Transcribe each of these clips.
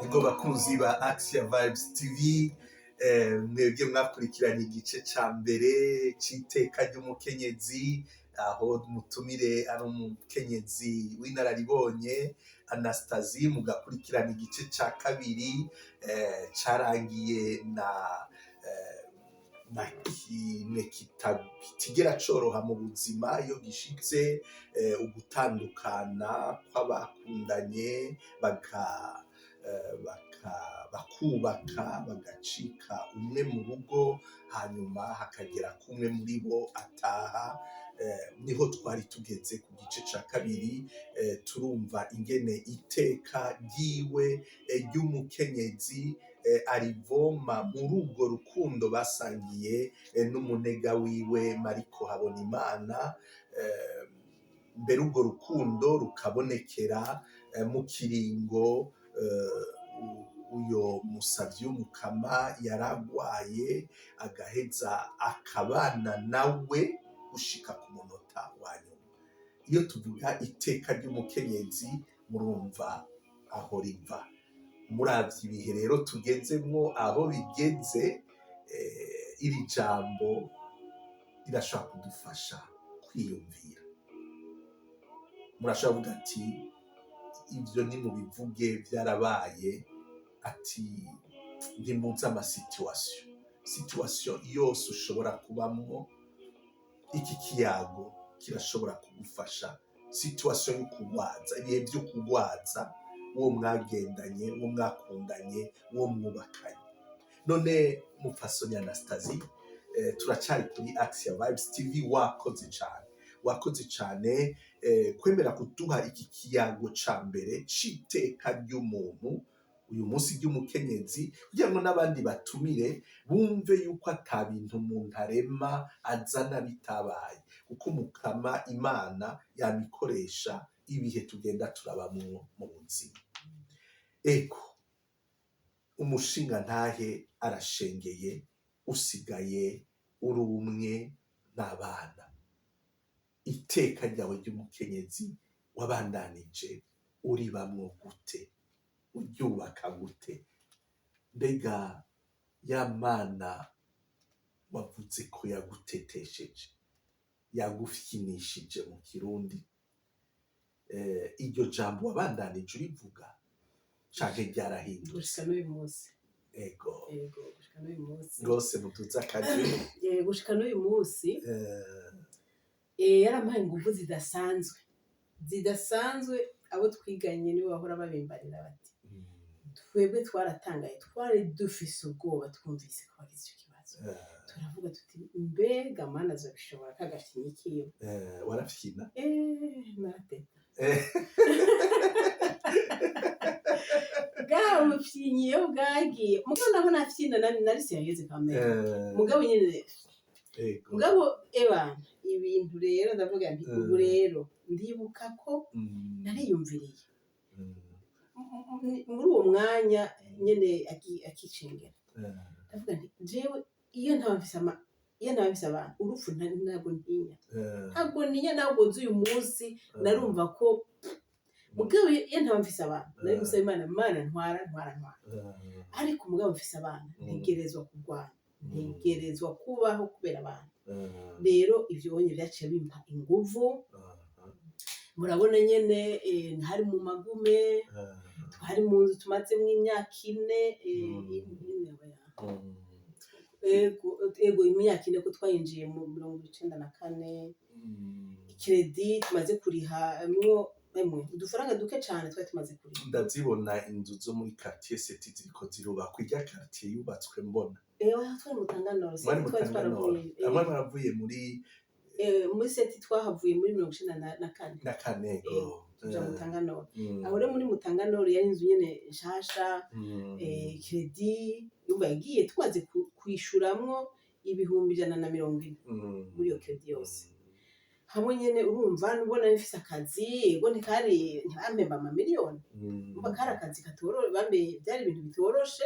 Ego, bakunzi ba Axia Vibes TV, mwebwe mwakurikiranye igice ca mbere c'iteka ry'umukenyezi, aho mutumire ari umukenyezi w'inararibonye Anastasie, mugakurikirana igice ca kabiri, carangiye na kimwe kitigera coroha mu buzima iyo gishitse, ugutandukana kw'abakundanye, bakubaka, bagacika umwe mu rugo, hanyuma hakagera kumwe muri bo ataha. Niho twari tugeze ku gice ca kabiri. Turumva ingene iteka ryiwe, ry'umukenyezi, arivoma muri urwo rukundo basangiye n'umunega wiwe Mariko Habonimana. Mbere urwo rukundo rukabonekera mu kiringo uyo musavyi w'umukama yaragwaye, agaheza akabana nawe gushika ku munota wa nyuma. Iyo tuvuga iteka ry'umukenyezi, murumva aho riva. Muravye ibihe rero tugezemwo, aho bigeze, iri jambo rirashobora kudufasha kwiyumvira. Murashobora kuvuga ati: "Ibyo ni mubivuge, byarabaye." Ati: "Ntimuzi ama situation yose ushobora kubamwo, iki kiyago kirashobora kugufasha." Situation yo kugwaza, ibihe byo kugwaza uwo mwagendanye, uwo mwakundanye, uwo mwubakanye. None mupfasoni Anastasie, turacari kuri Axia Vibes TV. Wakoze cane, wakoze cane kwemera kuduha iki kiyago ca mbere c'iteka ry'umuntu uyu munsi, ry'umukenyezi, kugira ngo n'abandi batumire bumve yuko ata bintu umuntu arema azana bitabaye, kuko Umukama Imana yamikoresha ibihe tugenda turabamwo mu buzima. Eko, umushinga ntahe arashengeye, usigaye uri umwe n'abana. Iteka ryawe ry'umukenyezi wabandanije uribamwo gute? Uryubaka gute? Mbega ya Mana wavuze ko yagutetesheje, yagufyinishije mu Kirundi, iryo jambo wabandanije urivuga canke ryarahindutse? Gushika n'uyu munsi. Ego. Ego, gushika n'uyu munsi. Rwose mutuze akajwi. Gushika n'uyu munsi. Yarampaye ingufu zidasanzwe, zidasanzwe. Abo twiganye nibo bahora babimbarira bati: "Twebwe twaratangaye, twari dufise ubwoba, twumvise ko wagize icyo kibazo, turavuga tuti: 'Mbega Mana, azobishobora kagafyinyi kiwe?'" Warafyina? Narateta. Bwa bufyinyi iyo bwagiye, mugabo naho nafyina nari sérieuse quand même. Mugabo nyene, mugabo ebana ibintu rero ndavuga nti ubu rero ndibuka ko nariyumviriye muri uwo mwanya nyene akicengera, ndavuga nti: "Jewe iyo ntaba mfise abantu, urupfu ntabwo ntinya, ntabwo ntinya, ntabwo nzi uyu munsi." Narumva ko, mugabo iyo ntaba mfise abantu, nari gusaba Imana: "Mana, ntwara, ntwara, ntwara." Ariko mugabo mfise abana, ntegerezwa kurwana, ntegerezwa kubaho kubera abantu. Rero ivyo bonye vyaciye bimpa inguvu. Murabona nyene, hari mu magume, twari mu nzu tumazemwo imyaka 4, ine, oya. Ego, ego, imyaka 4, ko twayinjiye mu 94. Crédit tumaze kuriha mwo, emwe, udufaranga duke cane twari tumaze kuriha. Ndazibona inzu zo muri quartier sept ziriko zirubakwa, irya quartier yubatswe mbona. Oya, twari Mutanga Nord. Mwari Sept twari Mutanga Nord? twaravuye. Amwe mwaravuye muri Muri sept twahavuye muri 94. Na kane. Ego. Tuja Mutanga Nord. Aho rero muri Mutanga Nord yari inzu nyene nshasha. Crédit yumva yagiye tumaze kwishuramwo 140,000 muri iyo crédit yose hamwe nyene. Urumva, nubwo nari mfise akazi, ego, ntikari, ntibampemba amamiliyoni. Urumva kari akazi katoro bambe, byari ibintu bitoroshe.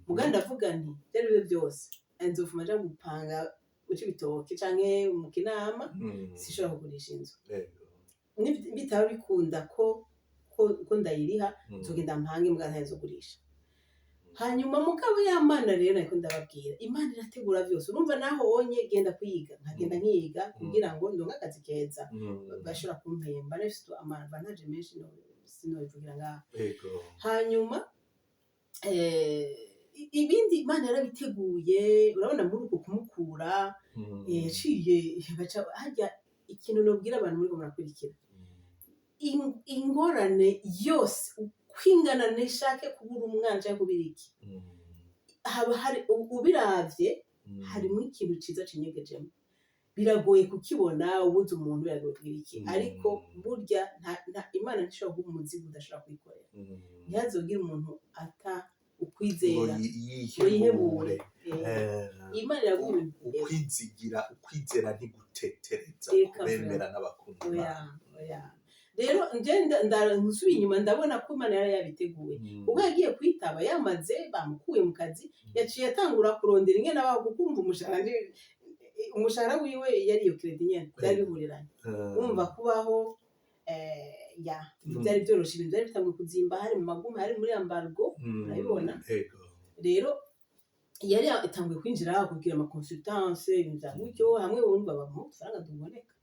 Muga ndavuga nti: "Byari byo byose, nzofuma nja gupanga mu Cibitoke canke mu Kinama, sinshobora kugurisha inzu." Bitaba bikunda ko ndayiriha, nzogenda mpange, mbwa ntazogurisha. Hanyuma mugabo ya Mana rero, nariko ndababwira, Imana irategura vyose. Urumva naho onye genda kwiga, nkagenda nkiga kugira ngo ndonke akazi keza bashobora kumpemba. Nafise ama avantages menshi, sinobivugira ngaha. Hanyuma ibindi Imana yarabiteguye. Urabona muri uko kumukura, yaciye baca harya. Ikintu nobwira abantu muriko murakurikira, ingorane yose ukwingana, nishake kubura umwana canke kubira iki, haba hari ubiravye harimo ikintu ciza cinyegejemo. Biragoye kukibona ubuze umuntu, biragoye kugira iki, ariko burya Imana ntishobora guha umuzigo udashobora kwikorera. Ntihazogire umuntu ata ngo ukwizera ngo yihebure. Yihebure. Imana iraguha ibintu. Ukwizigira, ukwizera ntigutetereza Eka. kubemera n'abakunda Oya. Imana. Oya, rero nje nsubiye inyuma, ndabona ko Imana yari yabiteguye. Ubwo yagiye kwitaba, yamaze bamukuye mu kazi, yaciye atangura kurondera ingene abaho, kuko urumva umushahara umushahara wiwe yari iyo crédit nyene, byari bihuriranye. Urumva kubaho ya byari byoroshe, ibintu byari bitanguye kuzimba, hari mu magume, hari muri embargo. Urabibona? Ego. Rero yari yatanguye kwinjira kugira ama consultance, ibintu bya gutyo, hamwe wumva bamuha udufaranga tuboneka.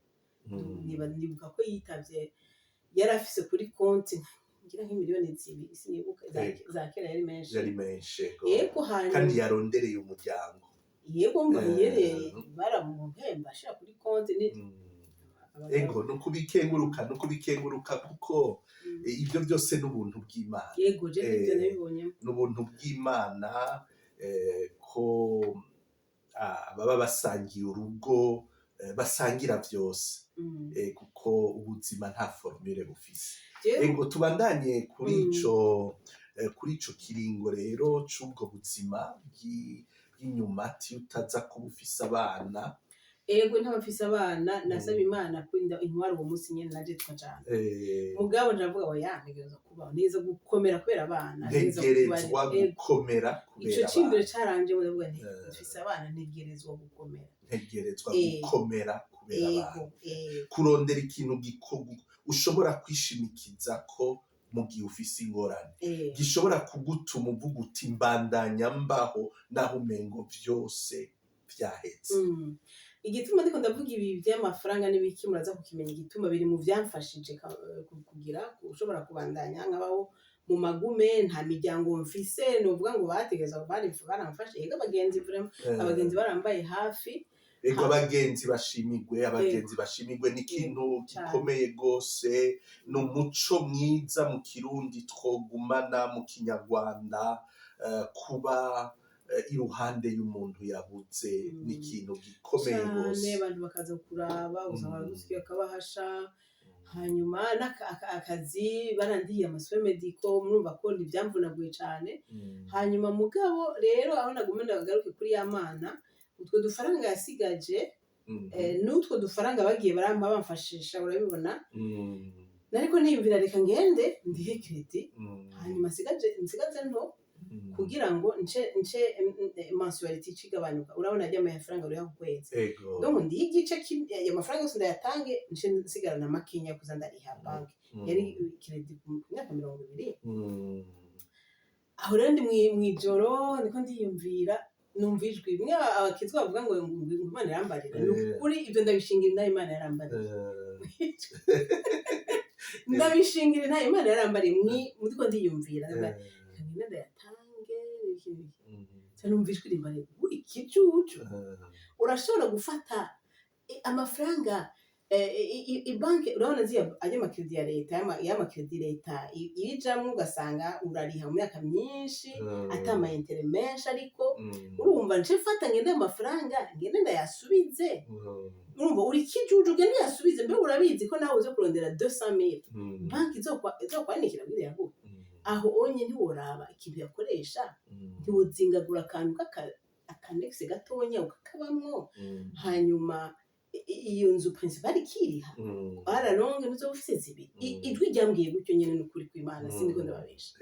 Niba ndibuka ko yitavye yari afise kuri konti ngira nk'imiliyoni 2, sinibuka, za kera yari menshi. Yari menshi, ego. Yego, hanyuma Kandi yarondereye umuryango. Yego, mva yere baramuhemba ashira kuri konti ni Ego, no kubikenguruka kuko ibyo byose n'ubuntu bw'Imana. Yego, je nivyo nabibonyemo. N'ubuntu bw'Imana, ko baba basangiye urugo, basangira byose, kuko ubuzima nta formule bufise. Ego, tubandanye kuri ico kiringo rero c'ubwo buzima bw'inyuma utaza kuba ufise abana. Ego, ntabafise abana. Nasaba Imana ko intwara uwo munsi nyene naje tukajana. Mugabo ndavuga, oya, ntegerezwa kubaho neza, gukomera kubera abana, ntegerezwa Ntegerezwa ego. gukomera Ico kubera ciyumviro abana. caranje, ndavuga nti mfise abana, ntegerezwa gukomera. Ntegerezwa gukomera kubera abana. Kurondera ikintu ushobora kwishimikiza ko mu gihe ufise ingorane, gishobora kugutuma uvuga uti: "Mbandanya mbaho naho umengo vyose vyaheze." Igituma ndiko ndavuga ibi vy'amafaranga n'ibiki, muraza kukimenya igituma biri mu vyamfashije kugira ushobora kubandanya nkabaho mu magume. Nta miryango mfise novuga ngo bategerezwa bari baramfashe. Yego, abagenzi vraiment, abagenzi barambaye hafi. Ego, abagenzi bashimigwe, abagenzi bashimigwe, ni ikintu Cane. gikomeye gose. Ni umuco mwiza mu Kirundi twogumana, mu Kinyarwanda, kuba iruhande y'umuntu yabuze ni ikintu gikomeye Cane. gose. Abantu bakaza kuraba, usanga baragusikiye akabahasha. Hanyuma akazi barandihiye ama soins médicaux, murumva ko ntivyamvunaguye cane. Hanyuma mugabo rero aho naguma, ndagaruke kuri ya Mana, utwo dufaranga yasigaje, n'utwo dufaranga bagiye barampa bamfashisha, urabibona. Nariko niyumvira: reka ngende ndihe crédit, hanyuma nsigaze nto kugira ngo nce mensualité icigabanuka. Urabona rya amafaranga uriha ku kwezi. Donc ndihe igice ayo mafaranga yose ndayatange, nce nsigarana makenya kuza ndariha banki. Yari crédit ku myaka 20. Aho rero ndi mw'ijoro ndiko ndiyumvira, numva ijwi bimwe abakizwa bavuga ngo Imana irambarira. Ni ukuri, ibyo ndabishingira intahe, Imana yarambariye. Ndabishingira intahe, Imana yarambariye. Ndiko ndiyumvira, ndavuga, reka ngende ndayatange, iki n'iki. Nca numva ijwi rimbarira: "Uri ikijuju, urashobora gufata amafaranga ibanki?" Urabona ziriya ajya ama crédit ya leta, y'ama crédit leta ijamwo, ugasanga urariha mu myaka myinshi ata ama intérêts menshi. Ariko urumva nce mfata ngende ayo mafaranga ngende ndayasubize. Urumva uri kijuju, ngende uyasubize. Mbega urabizi ko nawe uza kurondera 200,000, banki izokwanikira bwira yaguha? Aho onye ntiworaba ikintu yakoresha, ntiwozingagura akantu aka annexe gatonya ukakabamwo, hanyuma iyo nzu principale ikiriha à la longue, ntuzoba ufise zibiri? Ijwi ryambwiye gutyo nyene, n'ukuri kw'Imana, sindiko ndababesha.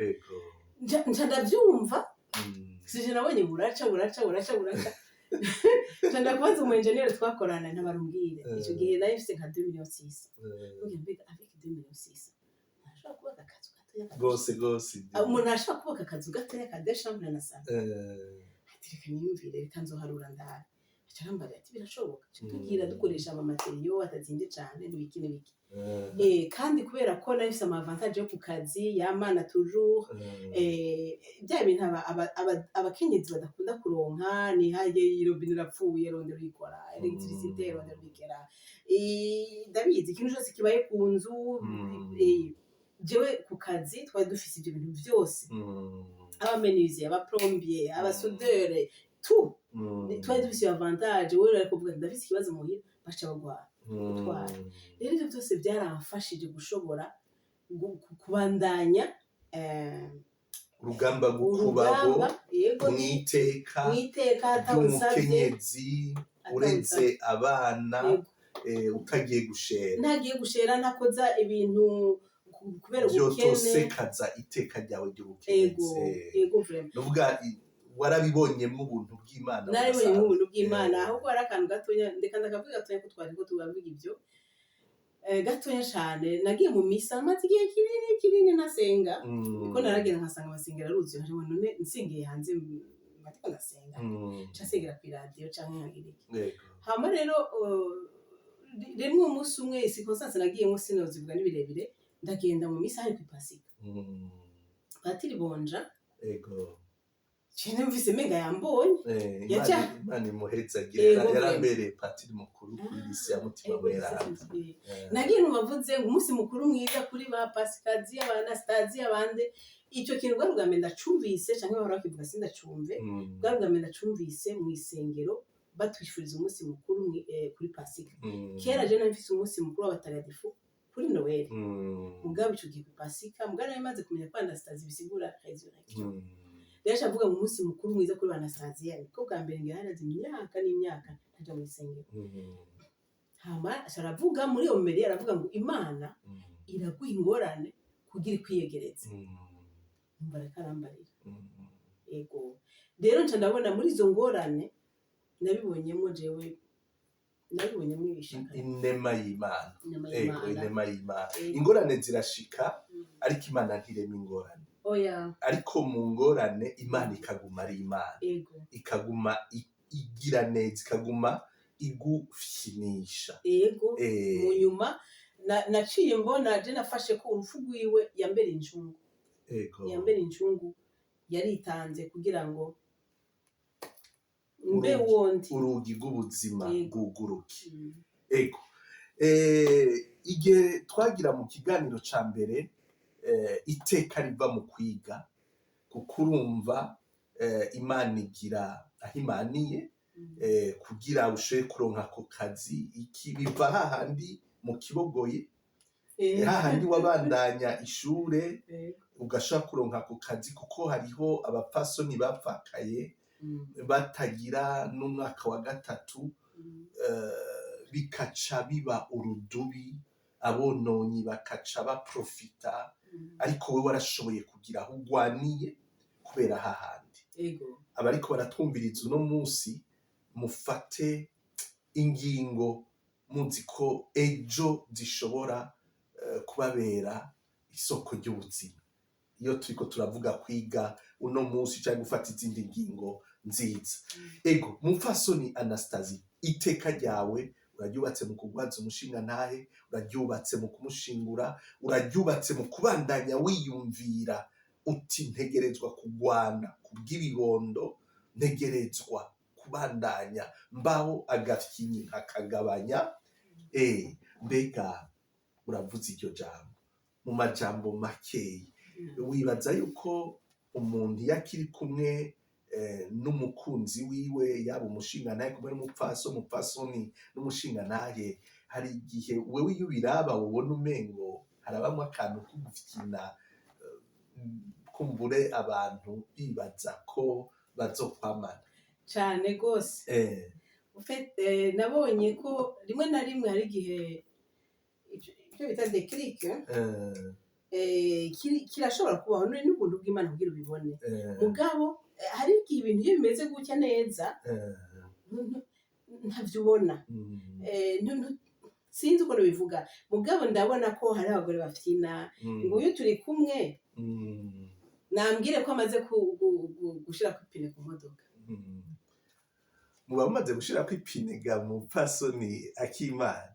Nca ndavyumva. Sije nabonye buraca, buraca, buraca, buraca. Nca ndakubaza umu engineer twakorana, ntabarumbwire. Ico gihe nari mfise nka 2 millions 6. Mbwira: "Mbega avec 2 millions 6 ntashobora kubaka akazu gatoya?" gatoya Rwose rwose. Umuntu ashobora kubaka akazu gatoya ka deux chambres na salon. Ati reka niyumvire, reka nzoharura ndabe. Aca arambwira ati birashoboka. Aca tubwira dukoresha ama matériaux atazimvye cane, n'ibiki n'ibiki. Kandi kubera ko nari mfise ama avantage yo ku kazi yamana toujours, bya bintu abakenyezi badakunda kuronka, ni haye irobine irapfuye, rondera uyikora, électricité, rondera uyikora. Ndabizi, ikintu cyose kibaye ku nzu. Jewe ku kazi twari dufise ivyo bintu vyose, aba menuisier, aba plombier, aba soudeur, tout. Twari dufise iyo avantage. Wewe uri kuvuga ati ndafise ikibazo muhira, baca bagwara gutwara. Rero ivyo byose byaramfashije gushobora kubandanya urugamba rwo kubaho urugamba, yego, mwiteka mwiteka atawusavye. ry'umukenyezi ureze abana, utagiye gushera. Ntagiye gushera, ntakoza ibintu kubera ubukene. Vyotosekaza iteka ryawe ry'ubukenyezi. Yego, vraiment. Nuvuga warabibonyemwo ubuntu bw'Imana Naribonye budasanzwe. nk'ubuntu bw'Imana. Ahubwo hari akantu gatonya, ndeka ndakavuga gatonya, ko twari ko turavuga ibyo. Gatonya cane, nagiye mu misa maze igihe kinini kinini ntasenga, kuko naragenda nkasanga amasengero aruzuye, nkavuga none nsengeye hanze mba ndiko ndasenga, nca nsengera kw'iradiyo canke nkagira iki. Hama rero rimwe umunsi umwe, circonstance nagiyemo sinozivuga, ni birebire, ndagenda mu misa, hari kw'ipasika. Patiri Bonja, numvise menga yambonye. Imana imuhezagire. Yarambereye patiri mukuru kuri lycée ya Mutima Mweranda. Nagiye numva avuze ngo umunsi mukuru mwiza kuri ba Pasikazi, Abanastasi, abande. Icyo kintu bwari ubwa mbere ndacumvise, canke bahora bakivuga sindacumve. Bwari ubwa mbere ndacumvise mu isengero batwifuriza umunsi mukuru kuri Pasika. Kera je nari mfise umunsi mukuru w'abatagatifu kuri Noel, mugabo ico gihe ku Pasika, mugabo nari maze kumenya ko Anastasi bisigura résurrection. Rero aca avuga ngo umunsi mukuru mwiza kuri ba Anastasiya, niko bwa mbere ngira haraze imyaka n'imyaka ntaja mu isengero. Hama aca aravuga muri iyo mbere, aravuga ngo Imana iraguha ingorane kugira ikwiyegereze. Numva ariko arambarira. Ego, rero nca ndabona muri izo ngorane nabibonyemo, jewe nabibonyemo ibishaka. Inema y'Imana. Inema Ego. y'Imana. Inema y'Imana. Ego. Ingorane zirashika, ariko Imana ntirema ingorane. Oya. Ariko mu ngorane Imana ikaguma ari Imana, ikaguma igira neza, ikaguma igufyinisha. Ego. Mu nyuma naciye mbona, je nafashe ko urupfu rwiwe yambera incungu. Yambera incungu, yaritanze kugira ngo mbe wundi. Urugi rw'ubuzima bwuguruke. Ego. Igihe twagira mu kiganiro ca mbere, iteka riva mu kwiga, kuko urumva Imana igira aho imaniye, kugira ushobore kuronka ako kazi, iki biva hahandi mu Kibogoye, hahandi wabandanya ishure, ugashobora kuronka ako kazi, kuko hariho abapfasoni bapfakaye batagira n'umwaka wa gatatu, bikaca biba urudubi, abononyi bakaca baprofita, ariko wowe warashoboye kugira aho ugwaniye kubera hahandi. Abariko baratwumviriza uno munsi, mufate ingingo muzi ko ejo zishobora kubabera isoko ry'ubuzima, iyo turiko turavuga kwiga uno munsi cyangwa gufata izindi ngingo nziza. Ego, mupfasoni Anastasie, iteka ryawe uraryubatse mu kugwaza umushingantahe, uraryubatse mu kumushingura, uraryubatse mu kubandanya wiyumvira uti ntegerezwa kugwana kubw'ibibondo, ntegerezwa kubandanya mbaho agafyinyi nkakagabanya. Mbega uravuze iryo jambo mu majambo makeyi, wibaza yuko umuntu iyo akiri kumwe n'umukunzi wiwe, yaba umushingantahe kumwe n'umupfaso, umupfasoni n'umushingantahe, hari igihe wewe iyo ubiraba ubona umengo harabamwo akantu ko gufyina, kumbure abantu bibaza ko bazokwamana? Cane gose. En fait, nabonye ko rimwe na rimwe hari igihe icyo bita déclic kirashobora kubaho n'ubuntu bw'Imana kugira ubibone. Mugabo hari igihe ibintu iyo bimeze gutya neza, ntavyo ubona. Sinzi uko bivuga, mugabo ndabona ko hari abagore bafyina. Nguyu turi kumwe, nambwire ko amaze gushira ku ipine ku modoka. Muba mumaze gushirako ipine ga mupfasoni Akimana?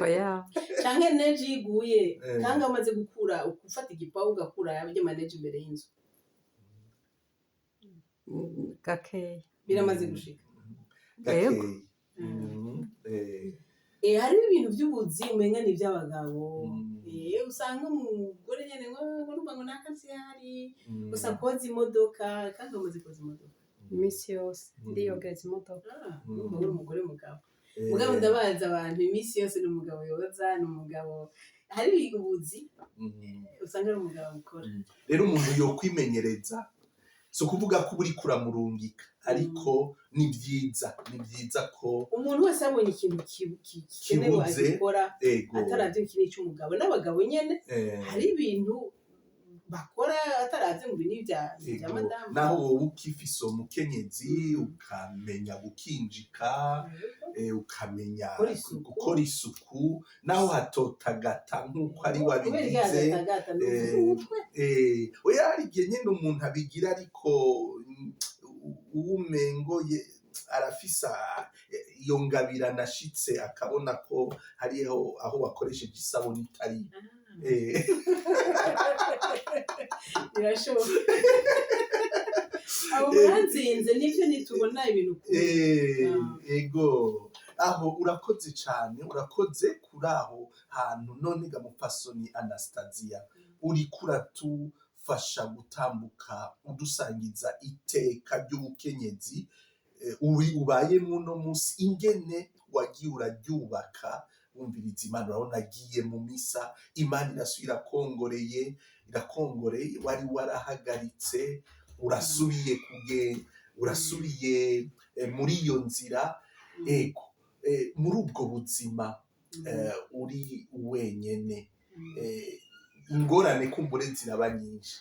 Oya. Canke neige iguye, kandi amaze gukura, gufata igipawa ugakura ry'amaneige imbere y'inzu? Gakeya. Biramaze gushika? Yego. Gakeyi. Hariho ibintu by'ubuzi umenga ni iby'abagabo. Usanga umugore nyene ngo numva ngo nakazi hari gusa koza imodoka. Kandi umaze koza imodoka? Iminsi yose ndiyogeza imodoka. Ah, urumva uri umugore mugabo. Mugabo ndabaza abantu, iminsi yose ni umugabo yoza, ni umugabo. Hari ubuzi usanga ari umugabo bukora. Rero umuntu yokwimenyereza, si ukuvuga ko uba uriko uramurungika, ariko ni byiza ko umuntu wese abonye ikintu gikenewe kibuze, agikora, ataravye iki ni icy'umugabo. N'abagabo nyene hari ibintu bakora ataravye ngo ibi ni ibya madamu. Naho wowe ukifise umukenyezi, ukamenya gukinjika, ukamenya gukora isuku. Gukora isuku, naho hatotagata nk'uko ari kubera wabigize. Igatagata ni umutwe. Oya, hari igihe nyene umuntu abigira, ariko uwumengo arafise iyo ngabirana, ashitse akabona ko hariho aho wakoresheje isabuni itari. Birashoboka, abo banzinze nivyo, ntitubona ibintu kumwe. Ego, aho urakoze cane, urakoze kuri aho hantu. None ga mupfasoni Anastasia, uriko uratufasha gutambuka, udusangiza iteka ry'ubukenyezi uri ubayemwo uno munsi, ingene wagiye uraryubaka wumviriza Imana. Urabona agiye mu misa, Imana irasubira irakongoreye, irakongoreye wari warahagaritse, urasubiye kugenda, urasubiye muri iyo nzira. Ego, muri ubwo buzima uri wenyene, ingorane kumbure ziraba nyinshi.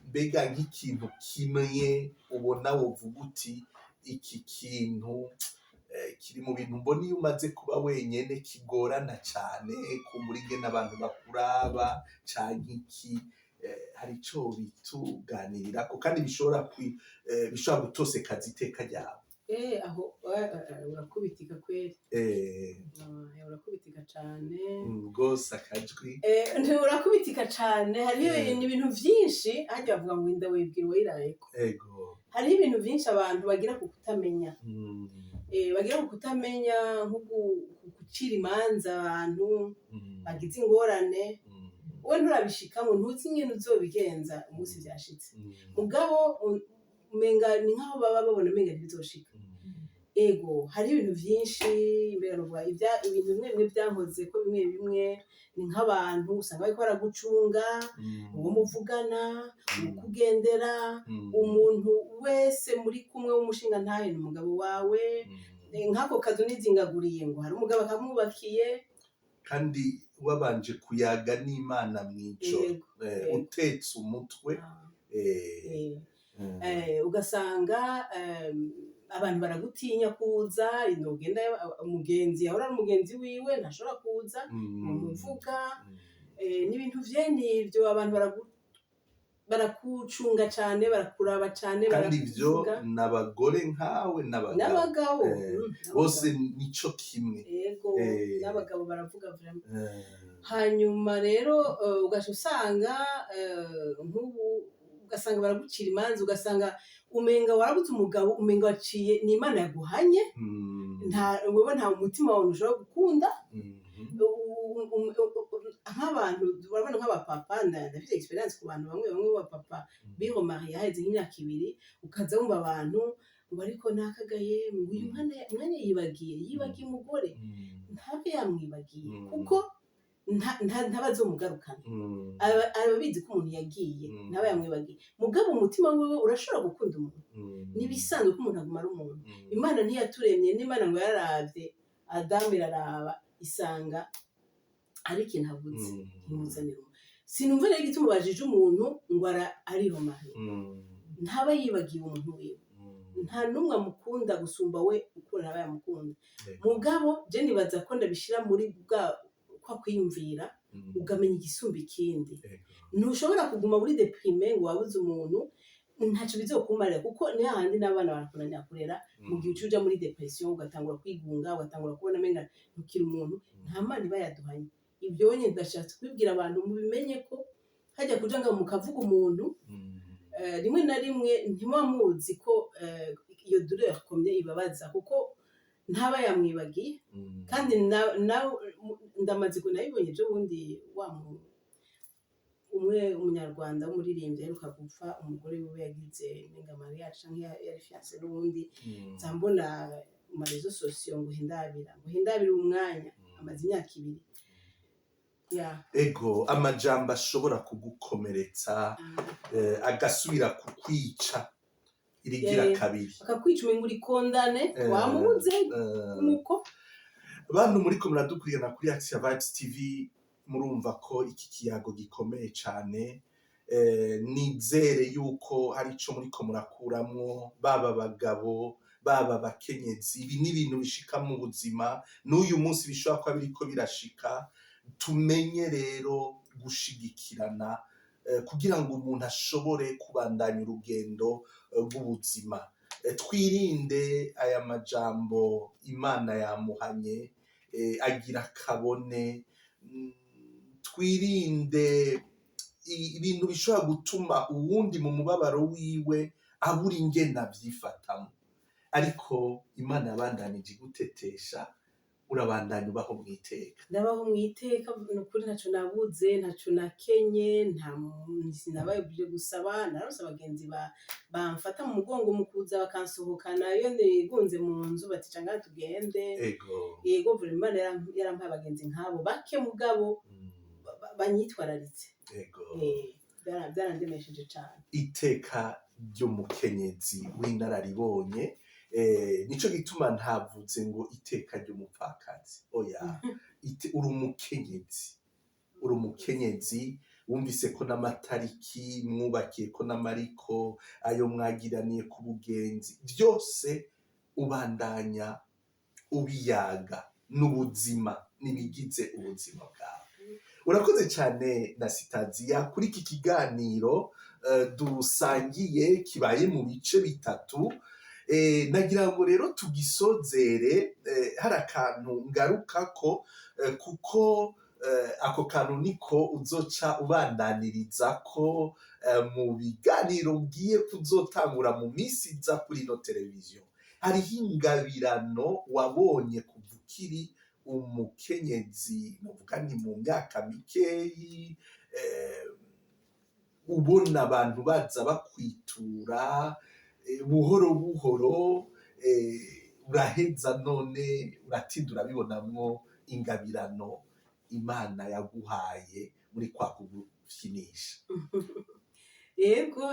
Mbega nk'ikintu kimwe ubona wovuga uti iki kintu kiri mu bintu mbona iyo umaze kuba wenyene kigorana cane, kumbura ingene abantu bakuraba canke iki, hari ico bituganirirako kandi bishobora gutosekaza iteka ryawe? Aho urakubitika kweri. Ah, urakubitika cane. Rwose akajwi. Urakubitika cane. Hariho ibintu vyinshi harya bavuga ngo inda wibwira uwayirayeko. Hariho ibintu vyinshi abantu bagira ku kutamenya. Bagira ku kutamenya, nko gucira imanza abantu bagize ingorane. Wowe nturabishikamo, ntuzi ingene uzobigenza umunsi vyashitse. Mugabo umenga ni nkaho baba babona umenga ntibizoshika. Ego, hariho ibintu vyinshi. Mbega novuga ibintu bimwe bimwe vyankoze ko, bimwe bimwe ni nk'abantu usanga bariko baragucunga, uwo muvugana, uwukugendera, umuntu wese muri kumwe w'umushinga ntahe, ni umugabo wawe. Nk'ako kazu nizingaguriye ngo hari umugabo akamwubakiye. Kandi wabanje kuyaga n'Imana mw'ijoro, utetse umutwe. Ugasanga abantu baragutinya kuza ugenda. Umugenzi yahora ari umugenzi wiwe ntashobora kuza umuvuga. N'ibintu vyene ivyo, abantu barakucunga cane, barakuraba cane, Kandi ivyo barakuvuga. N'abagore nkawe n'abagabo. N'abagabo. Bose nico kimwe. Yego. N'abagabo baravuga vraiment. Hanyuma rero ugaca usanga nk'ubu ugasanga baragucira imanza, ugasanga umenga warabuze umugabo, umenga waciye ni Imana yaguhanye. Nta wewe, nta umutima wawe ushobora gukunda. Nk'abantu urabona nk'abapapa, ndafite expérience ku bantu bamwe bamwe b'abapapa biromariye haheze nk'imyaka 2, ukaza wumva abantu ngo ariko nakagaye, ngo uyu mwana yibagiye umugore. Ntabe yamwibagiye, kuko ntabazomugarukana. Aba abizi ko umuntu yagiye, ntaba yamwibagiye. Mugabo umutima wiwe urashobora gukunda umuntu. N'ibisanzwe ko umuntu aguma ari umuntu. Imana ntiyaturemye n'Imana ngo yararavye Adamu, iraraba isanga ari ikintu abuze, imuzanira umuntu. Sinumva rero igituma ubajije umuntu ngo ariromariye, ntaba yibagiwe umuntu wiwe. Nta n'umwe amukunda gusumba we ukuntu aba yamukunda. Mugabo je nibaza ko ndabishira muri bwa kwa kwiyumvira, ugamenya igisumba ikindi. Ntushobora kuguma muri déprimé ngo wabuze umuntu, ntacyo bizokumarira, kuko ni hahandi n'abana barakunanira kurera mu gihe uca uja muri dépression, ugatangura kwigunga, ugatangura kubona amenga ntukiri umuntu. Nta Mana iba yaduhanye. Ibyo nyine ndashatse kubibwira abantu, mubimenye ko hajya kuja ngo mukavuga umuntu, rimwe na rimwe ntimuba muzi ko iyo douleur komye ibabaza, kuko ntaba yamwibagiye. Kandi ndamaze nabibonye ejo bundi, wa umwe umunyarwanda w'umuririmbyi aheruka gupfa, umugore wiwe yagize nenga mariage canke yari fiancé n'ubundi, nza mbona mu ma réseaux sociaux ngo hindabira, ngo hindabira umwanya amaze imyaka 2 ya. Ego, amajambo ashobora kugukomeretsa, agasubira kukwica irigira kabiri. Akakwica umenga uri condamné, wamubuze nuko. Bantu muriko muradukurikirana kuri Action Vibes TV, murumva ko iki kiyago gikomeye cane. Nizere yuko hari ico muriko murakuramwo, baba abagabo, baba abakenyezi. Ibi ni ibintu bishika mu buzima, n'uyu munsi bishobora kuba biriko birashika. Tumenye rero gushigikirana, kugira ngo umuntu ashobore kubandanya urugendo rw'ubuzima. Twirinde aya majambo Imana yamuhanye, agira kabone. Twirinde ibintu bishobora gutuma uwundi mu mubabaro wiwe abura ingene avyifatamo. Ariko Imana yabandanije igutetesha, urabandanya ubaho mw'iteka. Ndabaho mu iteka, ni ukuri ntacyo nabuze, ntacyo nakenye, nta sinabaye gusaba. Narose abagenzi bamfata mu mugongo mu kuza bakansohokana iyo nigunze mu nzu, bati canga tugende. Yego, vraiment Imana yarampaye abagenzi nk'abo bake, mugabo banyitwararitse. Byarandemesheje cane. Iteka ry'umukenyezi w'inararibonye, nico gituma ntavuze ngo iteka ry'umupfakazi, oya. Uri umukenyezi, uri umukenyezi. Wumvise ko n'amatariki mwubakiye ko n'amariko ayo mwagiraniye ku bugenzi, byose ubandanya ubiyaga n'ubuzima n'ibigize ubuzima bwawe. Urakoze cyane na Sitaziya kuri iki kiganiro dusangiye kibaye mu bice bitatu. Nagira ngo rero tugisozere, hari akantu ngarukako, kuko ako kantu niko uzoca ubandaniriza ko mu biganiro ugiye kuzotangura mu minsi iza kuri ino televiziyo. Hariho ingabirano wabonye kuva ukiri umukenyezi, novuga ni mu myaka mikeyi, ubona abantu baza bakwitura, buhoro buhoro, uraheza none uratinda urabibonamwo ingabirano Imana yaguhaye muri kwa kugufyinisha. Yego,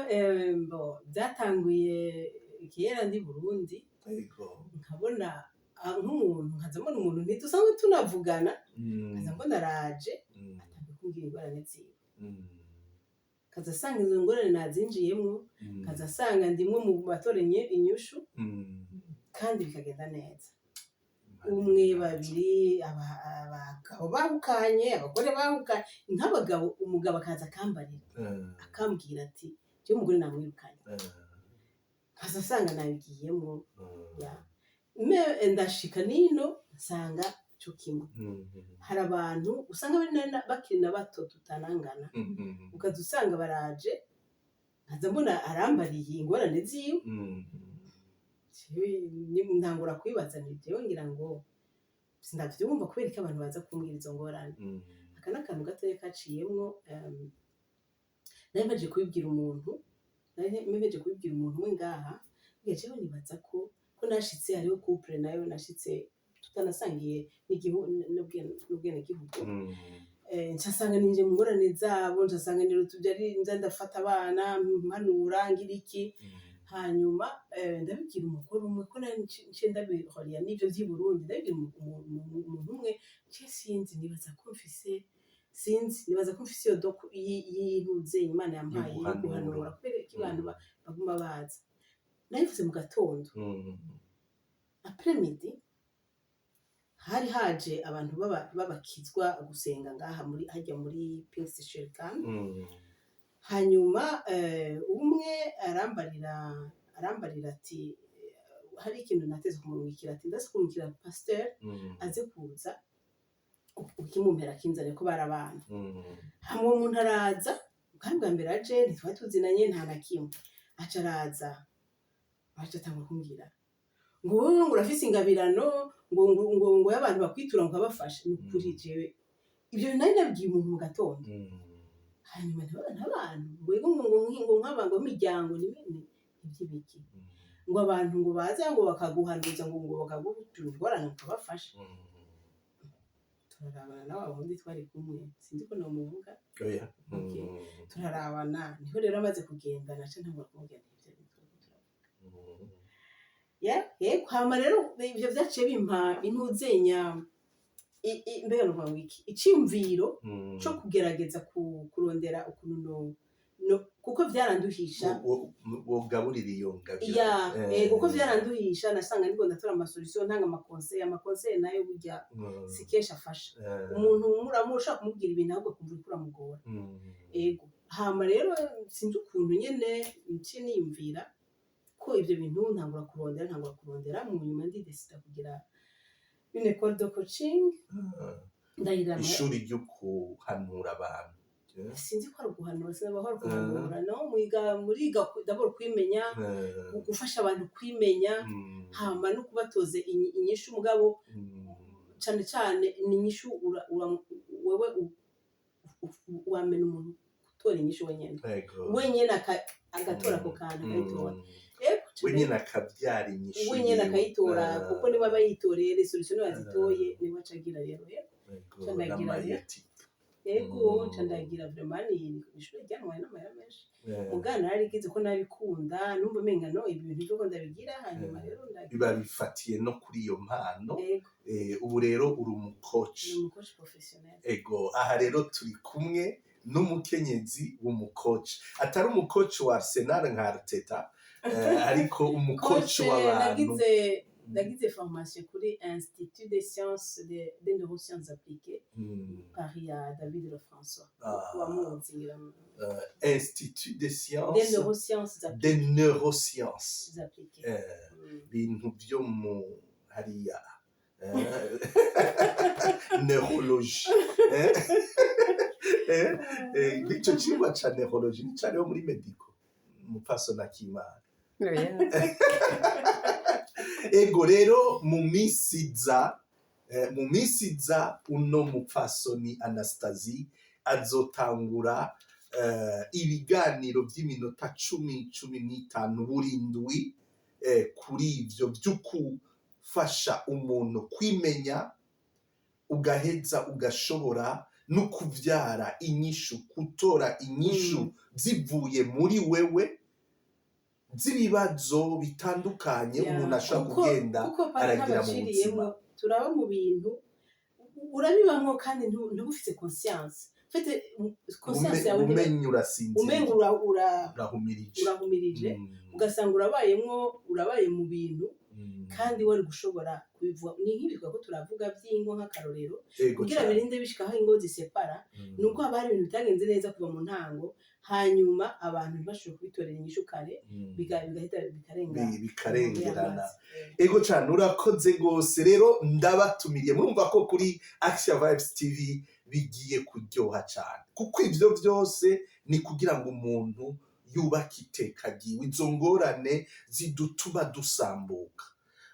bo byatanguye kera ndi Burundi. Nkabona nk'umuntu, nkaza mbona umuntu ntidusanzwe tunavugana, nkaza mbona araje, atangiye kumbwira ingorane ziwe, kaza asanga izo ngorane nazinjiyemwo, kaza asanga ndimwo mu batorenye inyushu, kandi bikagenda neza. Umwe, babiri, abagabo bahukanye, abagore bahukanye, nk'abagabo, umugabo akaza akambarira, akambwira ati jewe umugore namwirukanye, nkaza asanga nabigiyemo. Ya me ndashika nino nsanga co kimwe. Hari abantu usanga bari bakiri na bato tutanangana, ukaza usanga baraje, nkaza mbona arambariye ingorane ziwe. Jewe ntangura kwibaza nti jewe ngira ngo sindavyumva, kubera ko abantu baza kumbwira izo ngorane. Aka ni akantu gatoya kaciyemwo. Nari mpejeje kubibwira umuntu, nari mpejeje kubibwira umuntu umwe ngaha, mbwira jewe nibaza ko nashitse hariho couple nayo nashitse tutanasangiye n'ubwenegihugu. Nca nsanga ninje mu ngorane zabo, nca nsanga ni rutubyari, nza ndafata abana mpanura ngira iki. Hanyuma ndabibwira umugore umwe ko nari nce ndabihorera n'ivyo vy'i Burundi, ndabibwira umuntu umwe, nce sinzi nibaza ko mfise, sinzi nibaza ko mfise iyo don y'intuze Imana yampaye yo Yo guhanura. Guhanura, kubera ko abantu baguma baza. Nabivuze mu gatondo, après-midi hari haje abantu b'abakizwa gusenga ngaha muri hajya muri Prince Sherkan. Hanyuma umwe arambarira ati hari ikintu nateze kumurungikira, ati ndazi kurungikira pasteur aze kuza ukimumpera akinzane ko barabana. Hama uwo muntu araza, bwari bwa mbere aje, ntitwari tuzinanye nta na kimwe. Aca araza, aca atangura kumbwira ngo wowe ngo urafise ingabirano ngo y'abantu bakwitura ngo ukabafasha. Ni ukuri, jewe ibyo bintu nari nabwiye umuntu mu gatondo. Hanyuma n'abantu ngo yego, ngo nk'aba ngo imiryango ni iby'ibiki, ngo abantu ngo baza ngo bakaguhanuza, ngo bakagutura ingorane ukabafasha. Turarabana nawe wundi twari kumwe, sinzi ko nomuvuga. Oya. Okay. Turarabana, niho rero amaze kugenda naca ntangura kumubwira nti ibyo bintu turiko turavuga. Ya, yego. Hama rero ivyo vyaciye bimpa intuzenya, mbega novuga ngo iki, iciyumviro co kugerageza kurondera ukuntu no kuko vyaranduhisha. Wogaburira iyo ngabire. Ya, kuko vyaranduhisha, nasanga ndiko ndatora amasolution, ntanga amaconseil. Amaconseil nayo burya si kenshi afasha. Umuntu muramu ushaka kumubwira ibintu, ahubwo akumva uriko uramugora. Ego. Hama rero sinzi ukuntu nyene nciye niyumvira ko ivyo bintu, ntangura kurondera, mu nyuma ndidesida kugira une école de coaching, ndayirama. Ishuri ryo kuhanura abantu. Sinzi ko ari uguhanura, sinaba ko ari uguhanura, no mwiga, muriga d'abord kwimenya, gufasha abantu kwimenya, hama no kubatoza inyishu. Mugabo cane cane ni inyishu wewe wamena umuntu gutora inyishu wenyene, wenyene agatora ako kantu, akayitora. Ego, wenyine akabyara inyishu wenyene yiwe. Akayitora. Kuko niba aba yitoreye les solutions, niba azitoye, niwe aca agira rero, yego. Ego, Ca ndagira n'amayeti. Yego. Ca ndagira vraiment, ni ishure ryantwaye n'amahera menshi. Mugana nararigize ko nabikunda, numva umenga no ibi bintu vyuko ndabigira. Hanyuma rero ndagira Biba bifatiye no kuri iyo mpano. Yego. Ubu rero uri umucoach. Ni umucoach professionnel. Ego, aha rero turi kumwe n'umukenyezi w'umucoach, atari umucoach wa Arsenal nka Arteta, ariko umucoach Coach w'abantu. Nagize formation kuri Institut des sciences des neurosciences appliquées, Paris, ya David Lefrançois. Wamuzi ngira. Institut des Des sciences neurosciences appliquées. Des neurosciences Appliquées. Bintu byo mu hariya neurologie. Ico cigwa ca neurologie nicariho muri medico, umupfasoni Akimana? Oya. Ego, rero mu minsi iza uno mupfasoni Anastasie azotangura ibiganiro vy'iminota 10, 15 buri ndwi, kuri ivyo vy'ukufasha umuntu kwimenya, ugaheza ugashobora no kuvyara inyishu, gutora inyishu zivuye muri wewe z'ibibazo bitandukanye umuntu ashobora kugenda kuko pari aragira mu ntabaciriyemo, buzima. Turaba mu bintu, urabibamwo kandi ntuba ufite conscience, ufite conscience yawe Umenye urasinziriye. Umenga Urahumirije. Urahumirije. Ugasanga urabayemwo, urabaye mu bintu kandi wari gushobora kubivuga. Ni nk'ibi ko turavuga by'ingo nk'akarorero, kugira birinde bishika aho ingo zisepara, ni uko haba hari ibintu bitagenze neza kuva mu ntango, hanyuma abantu ntibashobore kubitorera inyishu kare, bigahita bikarenga Bikarengerana. amazi. Ego cyane, urakoze rwose. Rero ndabatumiriye, murumva ko kuri Action Vibes TV bigiye kuryoha cyane, kuko ivyo byose ni kugira ngo umuntu yubake iteka ryiwe. Izo ngorane zidutuma dusambuka,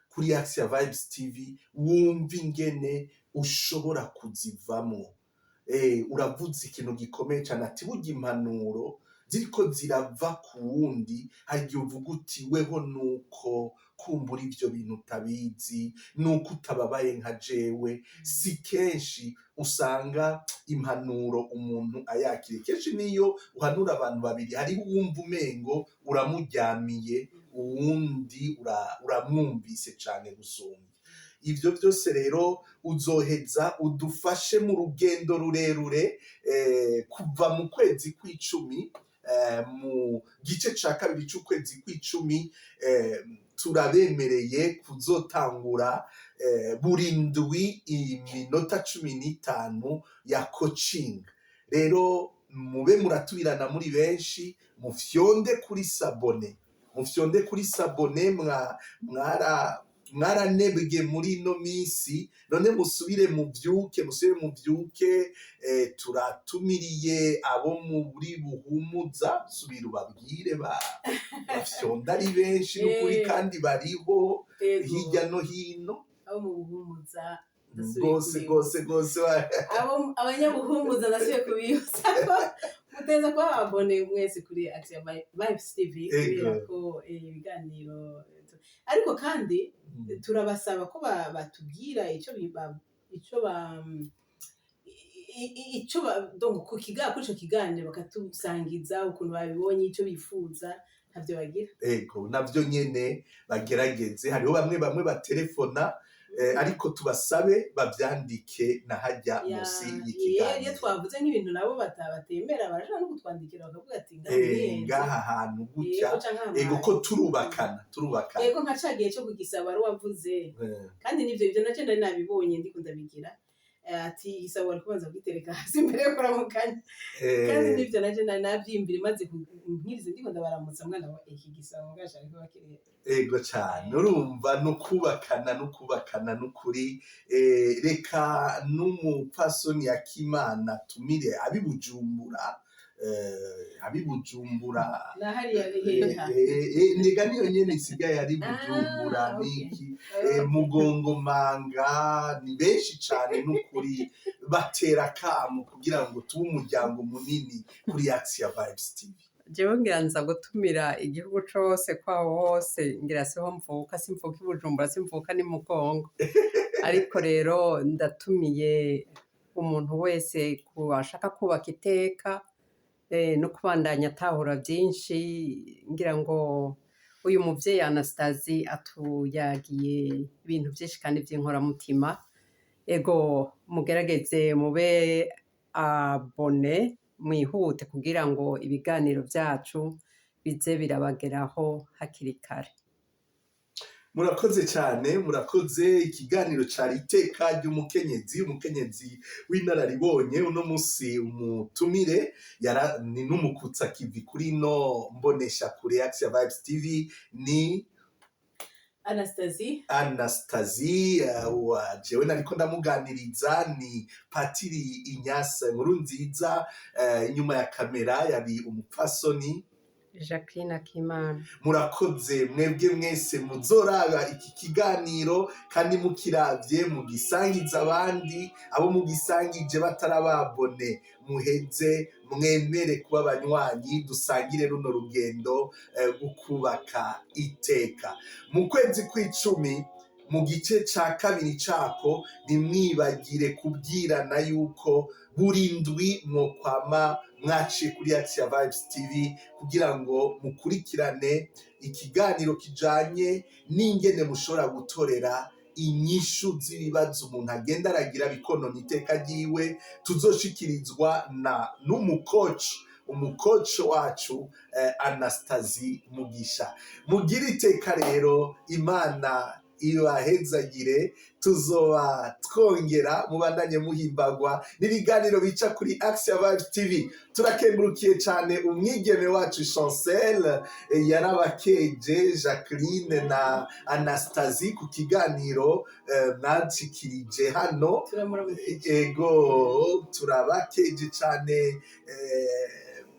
kuri Action Vibes TV wumva ingene ushobora kuzivamo. Uravuze ikintu gikomeye cyane, ati burya impanuro ziriko zirava ku wundi, hari igihe uvuga uti weho nuko kumbura ivyo bintu utabizi, nuko utababaye nka jewe. Si kenshi usanga impanuro umuntu ayakiriye. Kenshi niyo uhanura abantu babiri, hariho uwumva umengo uramuryamiye, uwundi uramwumvise cane gusumba. Ivyo byose rero uzoheza udufashe mu rugendo rurerure, kuva mu kwezi kw'icumi. Mu gice ca kabiri c'ukwezi kw'icumi, turabemereye kuzotangura buri ndwi iminota 15 ya coaching. Rero mube muratubirana muri benshi, mufyonde kuri s'abonner, mufyonde kuri s'abonner. Mwara mwaranebwe muri ino minsi, none musubire muvyuke, musubire muvyuke. Turatumiriye abo muri Buhumuza, subira ubabwire bafyonda ari benshi n'ukuri, kandi bariho hirya no hino. Abo mu Buhumuza, ndasubiye rwose kubibutsa. Rwose rwose. Abo abanyabuhumuza, ndasubiye kubibutsa ko muteza kuba abone mwese kuri Action Vibes TV, kubera ko ibiganiro, ariko kandi turabasaba ko batubwira ico ba i- i- ico ba donc kuri ico kiganiro, bakatusangiza ukuntu babibonye, ico bifuza. Ntavyo bagira. Ego, navyo nyene bagerageze. Hariho bamwe bamwe baterefona, ariko tubasabe bavyandike na hajya musi iyo y'ikiganiro. Twavuze nk'ibintu nabo batemera, barashobora no kutwandikira bakavuga ati ngaha murenze. Ngaha hantu gutya. Yego, canke Ego, aha. ko turubakana, turubakana. Yego, nka ca gihe co kugisaba wari wavuze, kandi nivyo, ivyo naje nari nabibonye, ndiko ndabigira. Ati igisabo wari kubanza kugitereka hasi mbere yo kuramukanya. Kandi nivyo, naje nari navyimbira, imaze nkirize ndiko ndabaramutsa, mwana wa iki gisabo ngashaka kuba kiri. Ego cane, urumva nukubakana, nukubakana nukuri. Reka n'umupfasoni Yakimana tumire abibujumbura, abibujumbura. Na hariya heha? Nega niyo nyene isigaye ari Bujumbura. Ah, okay. Niki Mugongomanga, ni benshi cane nukuri, batera akamo kugira ngo tube umuryango munini kuri Axia Vibes TV. Jewe ngira nza gutumira igihugu cose, kwaho hose. Ngira siho mvuka, simvuka i Bujumbura, simvuka ni Mugongo, ariko rero ndatumiye umuntu wese ku ashaka kubaka iteka, no kubandanya atahura byinshi. Ngira ngo uyu muvyeyi Anastasie atuyagiye ibintu byinshi kandi by'inkoramutima. Ego, mugerageze mube abonnés, mwihute kugira ngo ibiganiro byacu bize birabageraho hakiri kare. Murakoze cyane, murakoze. Ikiganiro cari Iteka ry'Umukenyezi, umukenyezi w'inararibonye. Uno munsi umutumire yara ni n'umukutsa kivi kuri ino mbonesha kure Axia Vibes TV ni Anastasie. Anastasie. Wa jewe nariko ndamuganiriza ni Patiri Inyase Nkuru Nziza. Inyuma ya kamera yari umupfasoni Jacqueline Akimana. Murakoze mwebwe mwese muzoraba iki kiganiro, kandi mukiravye mugisangiza abandi. Abo mugisangije batarababone, muheze mwemere kuba abanywanyi, dusangire runo rugendo rwo kubaka iteka. Mu kwezi kw'icumi, mu gice ca kabiri cako, ntimwibagire kubwirana yuko buri ndwi mwokwama mwaciye kuri Axia Vibes TV kugira ngo mukurikirane ikiganiro kijanye n'ingene mushobora gutorera inyishu z'ibibazo umuntu agenda aragira bikonona iteka ryiwe, tuzoshikirizwa na n'umukoci, umukoci wacu Anastasie Mugisha. Mugire iteka rero, Imana ibahezagire. Tuzoba twongera, mubandanye muhimbagwa n'ibiganiro bica kuri Axia Vibes TV. Turakengurukiye cyane umwigeme wacu Chancel, yarabakeje Jacqueline na Anastasie ku kiganiro mwanshikirije hano. Turamuramukije. Ego, turabakeje cyane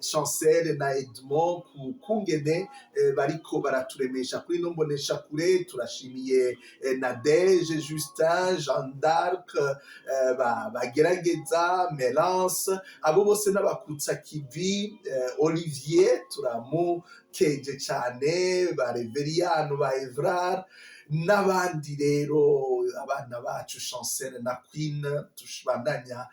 Chancel na Edmond ku kungene bariko baraturemesha kuri ino mbonesha kure. Turashimiye Nadege, Justin, Jean d'Arc, bagerageza Melance, abo bose n'abakutsa kivi, Olivier turamukeje cyane, ba Reveriano, ba Evrard n'abandi. Rero abana bacu Chancel na Queen tubandanya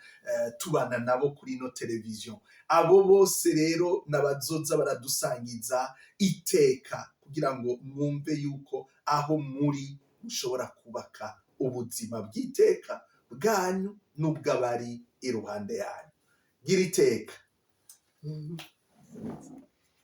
tubana nabo kuri ino televiziyo. Abo bose rero n'abazoza baradusangiza iteka kugira ngo mwumve yuko aho muri mushobora kubaka ubuzima bw'iteka bwanyu n'ubw'abari iruhande yanyu. Gira iteka.